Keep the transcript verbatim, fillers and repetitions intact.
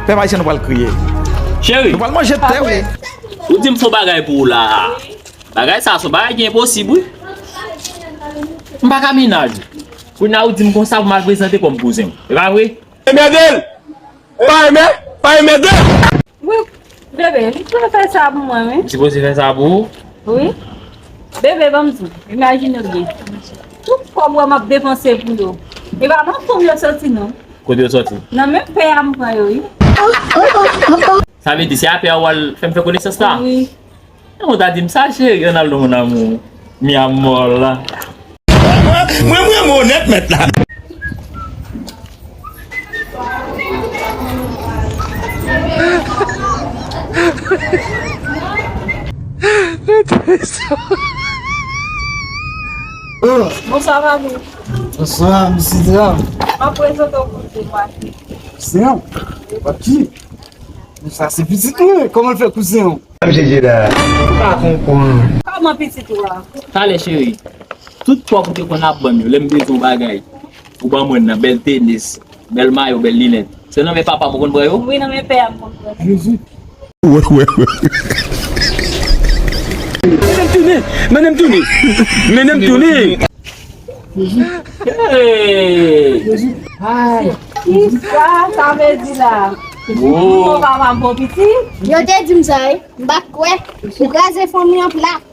Pèp ayisyen, nou pral kriye. Cheri, nou pral manje tè, wi. Ou di m fè yon bagay pou ou la. Bagay sa, se yon bagay ki enposib, wi. M pa ka mennaj ou. Kounye a ou di m konsa pou m al prezante kò m kouzen w. E pa vre? Enmède l! Pa enmède, pa enmède l! Wi, bebe, li sipoze fè sa pou mwen, wi. Li sipoze fè sa pou ou? Wi. Bebe, ban m di w, imajine w byen. Tout kòb ou wè m ap depanse pou yo, e pa nan fanm yo soti, non. Kote yo soti? Nan men pè a m pran yo, wi. Sa vle di, se a pè a w al fè m fè konesans la? Wi. Ou ta di m sa, cheri, Ronaldo, mon amour, mi amor la. Mwen, mwen, mwen onèt mèt la. Bonswa, papi. Bonswa, mesye dam. M ap prezante w pou mwen. Se yon? Papi. Men sa se pitit mwen. Kòman l fè kouzen w? Mesye dam. M pa konprann. Kòman pitit ou a? Talè, cheri. Tout kòb ou te konn ap ban m yo, lè m bezwen yon bagay, ou ban mwen nan, bèl tenis, bèl mayo, bèl linèt. Se nan men papa m ou konn pran yo? Wi, nan men pè a m konn pran. Jezi. Wè, wè, wè. Mennen m tounen, mennen m tounen. Mennen m tounen. Hey! Kisa sa vle di la? Bon, papa m bon pitit. Yo te di m sa, wi. M pa t kwè. Ou kraze fanmi an plat.